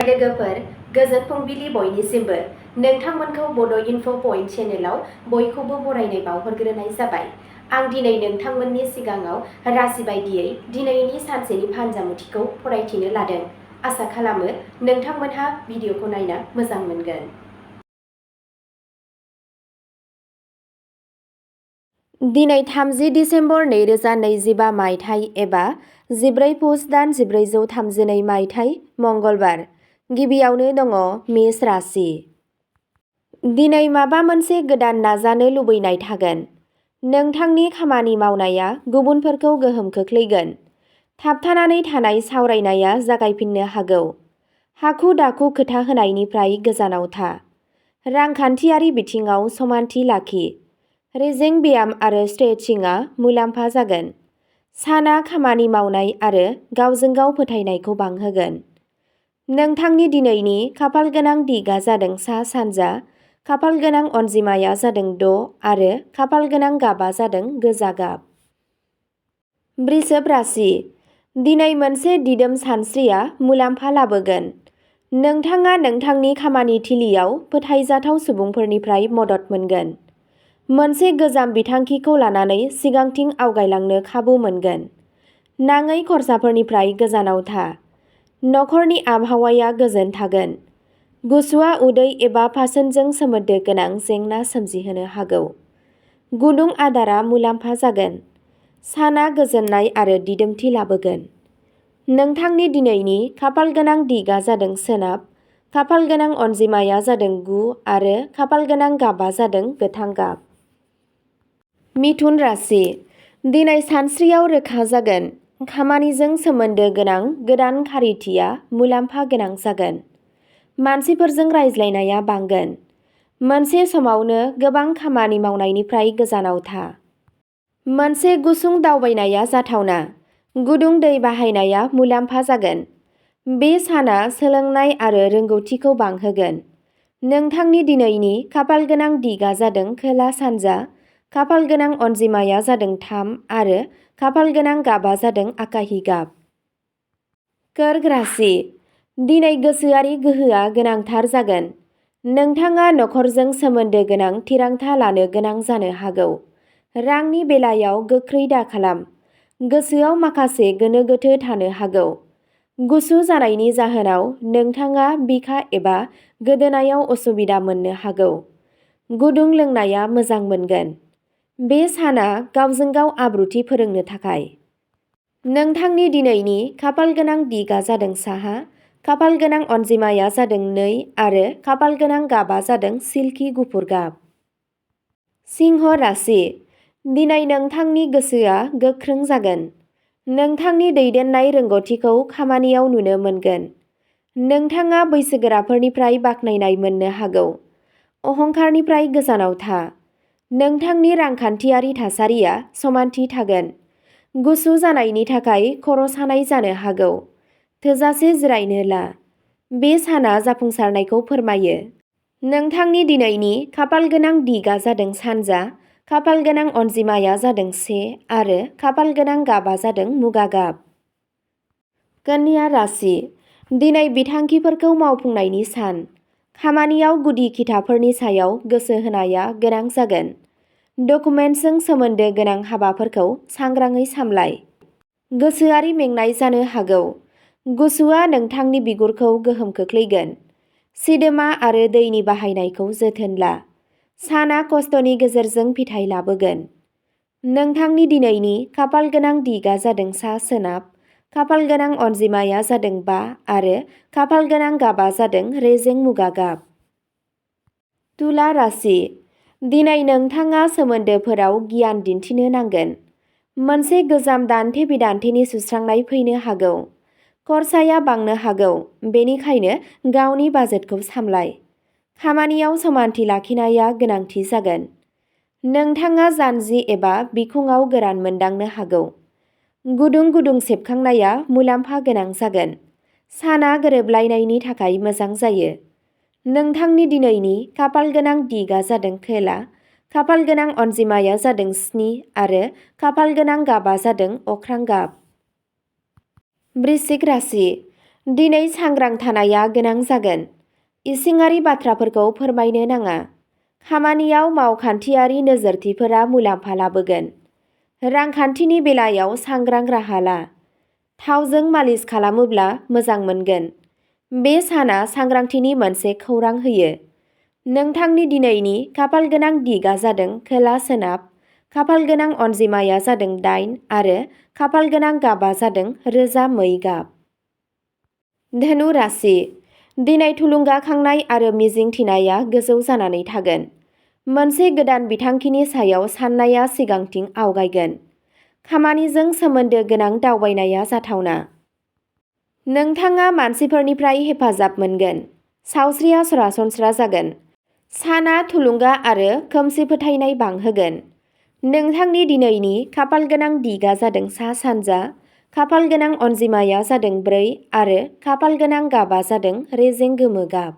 लोगोफोर गोजोन फुंबिलि बयनिसिमबो नोंथांमोनखौ बड' इनफ' पइन्ट चेनेलाव बयखौबो बरायनाय बावहरग्रोनाय जाबाय। आं दिनै नोंथांमोननि सिगाङाव राशि बायदियै दिनैनि सानसेनि फानजामुथिखौ फरायथिनो लादों। आसा खालामो नोंथांमोनहा भिडिअखौ नायना मोजां मोनगोन। दिनै 30 डिसेम्बर 2025 मायथाइ एबा 14 पुस दान 1432 मायथाइ मंगलबार। गिबियावनो दङ मेष राशि। दिनै माबा मोनसे गोदान नाजानो लुबैनाय थागोन। नोंथांनि खामानि मावनाया गुबुनफोरखौ गोहोम खोख्लैगोन। थाबथानानै थानाय सावरायनाया जागायफिननो हागौ। हाखु-दाखु खोथा होनायनिफ्राय गोजानाव था। रांखान्थियारि बिथिङाव समानथि लाखि। रेजें ब्याम आरो स्ट्रेचिंआ मुलाम्फा जागोन। साना खामानि मावनाय आरो गावजों गाव फोथायनायखौ बांहोगोन। नोंथांनि दिनैनि खाफालगोनां दिगआ जादों सा-सानजा, खाफालगोनां अनजिमाया जादों 6 आरो खाफालगोनां गाबआ जादों गोजा गाब। वृषभ राशि। दिनै मोनसे दिदोम सानस्रिया मुलाम्फा लाबोगोन। नोंथाङा नोंथांनि खामानि थिलियाव फोथायजाथाव सुबुंफोरनिफ्राय मदद मोनगोन। मोनसे गोजाम बिथांखिखौ लानानै सिगांथिं आवगायलांनो खाबु मोनगोन। नाङै खरसाफोरनिफ्राय गोजानाव था। नखरनि आबहावाया गोजोन थागोन। गुसुआ उदै एबा पाचनजों सोमोन्दो गोनां जेंना सोमजिहोनो हागौ। गुदुं आदारा मुलाम्फा जागोन। साना गोजोननाय आरो दिदोमथि लाबोगोन। नोंथांनि दिनैनि खाफालगोनां दिगआ जादों सोनाब, खाफालगोनां अनजिमाया जादों 9 आरो खाफालगोनां गाबआ जादों गोथां गाब। मिथुन राशि। दिनै सानस्रियाव रोखा जागोन। खामानिजों सोमोन्दो गोनां गोदान खारिथिया मुलाम्फा गोनां जागोन। मानसिफोरजों रायज्लायनाया बांगोन। मोनसे समावनो गोबां खामानि मावनायनिफ्राय गोजानाव था। मोनसे गुसुं दावबायनाया जाथावना। गुदुं दै बाहायनाया मुलाम्फा जागोन। बे साना सोलोंनाय आरो रोंगौथिखौ बांहोगोन। नोंथांनि दिनैनि खाफालगोनां दिगआ जादों खोला-सानजा, खाफालगोनां अनजिमाया जादों 3 आरो खाफालगोनां गाबआ जादों आकाहि गाब। कर्क राशि। दिनै गोसोआरि गोहोआ गोनांथार जागोन। नोंथाङा नखरजों सोमोन्दो गोनां थिरांथा लानो गोनां जानो हागौ। रांनि बेलायाव गोख्रै दाखालाम। गोसोआव माखासे गोनो-गोथो थानो हागौ। गुसु जानायनि जाहोनाव नोंथाङा बिखा एबा गोदोनायाव असुबिदा मोननो हागौ। गुदुं लोंनाया मोजां मोनगोन। बे साना गावजों गाव आब्रुथि फोरोंनो थाखाय। नोंथांनि दिनैनि खाफालगोनां दिगआ जादों साहा, खाफालगोनां अनजिमाया जादों 2 आरो खाफालगोनां गाबआ जादों सिल्कि गुफुर गाब। सिंह राशि। दिनै नोंथांनि गोसोआ गोख्रों जागोन। नोंथांनि दैदेननाय रोंग'थिखौ खामानियाव नुनो मोनगोन। नोंथाङा बैसोगोराफोरनिफ्राय बाख्नायनाय मोननो हागौ। अहंकारनिफ्राय गोजानाव था। नोंथांनि रांखान्थियारि थासारिया समानथि थागोन। गुसु जानायनि थाखाय खर' सानाय जानो हागौ। थोजासे जिरायनो ला। बे साना जाफुंसारनायखौ फोरमायो। नोंथांनि दिनैनि खाफालगोनां दिगआ जादों सानजा, खाफालगोनां अनजिमाया जादों 1 आरो खाफालगोनां गाबआ जादों मुगा गाब। कन्या राशि। दिनै बिथांखिफोरखौ मावफुंनायनि सान। खामानियाव गुदि खिथाफोरनि सायाव गोसो होनाया गोनां जागोन। डकुमेन्टजों सोमोन्दो गोनां हाबाफोरखौ सांग्राङै सामलाय। गोसोआरि मेंनाय जानो हागौ। गुसुआ नोंथांनि बिगुरखौ गोहोम खोख्लैगोन। सिदोमा आरो दैनि बाहायनायखौ जोथोन ला। साना खस्थ'नि गेजेरजों फिथाइ लाबोगोन। नोंथांनि दिनैनि खाफालगोनां दिगआ जादों सा-सोनाब, खाफालगोनां अनजिमाया जादों 5 आरो खाफालगोनां गाबआ जादों रेजें मुगा गाब। तुला राशि। दिनै नोंथाङा सोमोन्दोफोराव गियान दिन्थिनो नांगोन। मोनसे गोजाम दान्थे-बिदान्थेनि सुस्रांनाय फैनो हागौ। खरसाया बांनो हागौ, बेनिखायनो गावनि बाजेटखौ सामलाय। खामानियाव समानथि लाखिनाया गोनांथि जागोन। नोंथाङा जानजि एबा बिखुङाव गोरान मोनदांनो हागौ। गुदुं गुदुं सेबखांनाया मुलाम्फा गोनां जागोन। साना गोरोबलायनायनि थाखाय मोजां जायो। नोंथांनि दिनैनि खाफालगोनां दिगआ जादों खोला, खाफालगोनां अनजिमाया जादों 7 आरो खाफालगोनां गाबआ जादों अख्रां गाब। वृश्चिक राशि। दिनै सांग्रां थानाया गोनां जागोन। इसिङारि बाथ्राफोरखौ फोरमायनो नाङा। खामानियाव मावखान्थियारि नोजोरथिफोरा मुलाम्फा लाबोगोन। रांखान्थिनि बेलायाव सांग्रां राहा ला। थावजों मालिस खालामोब्ला मोजां मोनगोन। बे साना सांग्रांथिनि मोनसे खौरां होयो। नोंथांनि दिनैनि खाफालगोनां दिगआ जादों खोला-सोनाब, खाफालगोनां अनजिमाया जादों 8 आरो खाफालगोनां गाबआ जादों रोजा मै गाब। धनु राशि। दिनै थुलुंगाखांनाय आरो मिजिंथिनाया गोजौ जानानै थागोन। मोनसे गोदान बिथांखिनि सायाव साननाया सिगांथिं आवगायगोन। खामानिजों सोमोन्दो गोनां दावबायनाया जाथावना। नोंथाङा मानसिफोरनिफ्राय हेफाजाब मोनगोन। सावस्रिया सरासनस्रा जागोन। साना थुलुंगा आरो खोमसि फोथायनाय बांहोगोन। नोंथांनि दिनैनि खाफालगोनां दिगआ जादों सा-सानजा, खाफालगोनां अनजिमाया जादों 4 आरो खाफालगोनां गाबआ जादों रेजें गोमो गाब।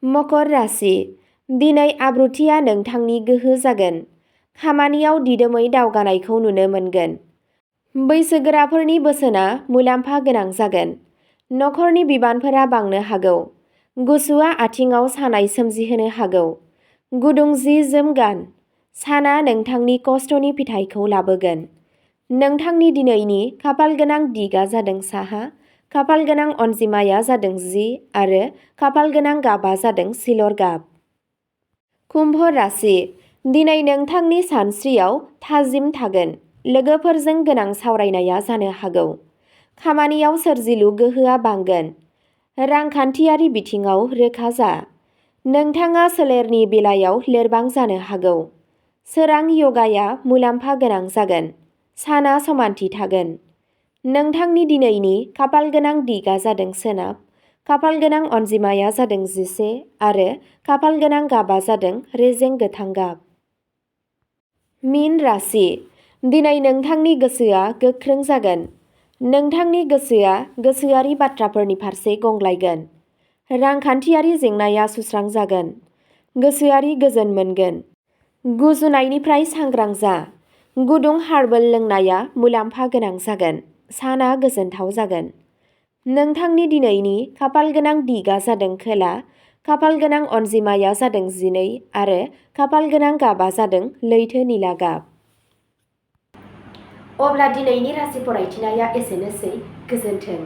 मकर राशि। दिनै आब्रुथिया नोंथांनि गोहो जागोन। खामानियाव दिदोमै दावगानायखौ नुनो मोनगोन। बैसोगोराफोरनि बोसोनआ मुलाम्फा गोनां जागोन। नखरनि बिबानफोरा बांनो हागौ। गुसुआ आथिंआव सानाय सोमजिहोनो हागौ। गुदुं जि-जोम गान। साना नोंथांनि खस्थ'नि फिथाइखौ लाबोगोन। नोंथांनि दिनैनि खाफालगोनां दिगआ जादों साहा, खाफालगोनां अनजिमाया जादों 10 आरो खाफालगोनां गाबआ जादों सिलर गाब। कुम्भ राशि। दिनै नोंथांनि सानस्रियाव थाजिम थागोन। लोगोफोरजों गोनां सावरायनाया जानो हागौ। खामानियाव सोरजिलु गोहोआ बांगोन। रांखान्थियारि बिथिङाव रोखा जा। नोंथाङा सोलेरनि बेलायाव लोरबां जानो हागौ। सोरां य'गाया मुलाम्फा गोनां जागोन। साना समानथि थागोन। नोंथांनि दिनैनि खाफालगोनां दिगआ जादों सोनाब, खाफालगोनां अनजिमाया जादों 11 आरो खाफालगोनां गाबआ जादों रेजें गोथां गाब। मीन राशि। दिनै नोंथांनि गोसोआ गोख्रों जागोन। नोंथांनि गोसोआ गोसोआरि बाथ्राफोरनि फारसे गंग्लायगोन। रांखान्थियारि जेंनाया सुस्रांजागोन। गोसोआरि गोजोन मोनगोन। गुजुनायनिफ्राय सांग्रां जा। गुदुं हार्बेल लोंनाया मुलाम्फा गोनां जागोन। साना गोजोनथाव जागोन। नोंथांनि दिनैनि खाफालगोनां दिगआ जादों खोला, खाफालगोनां अनजिमाया जादों 12 आरो खाफालगोनां गाबआ जादों लैथो निला गाब। अब्ला दिनैनि राशि फरायथिनाया एसेनोसै। गोजोन्थों।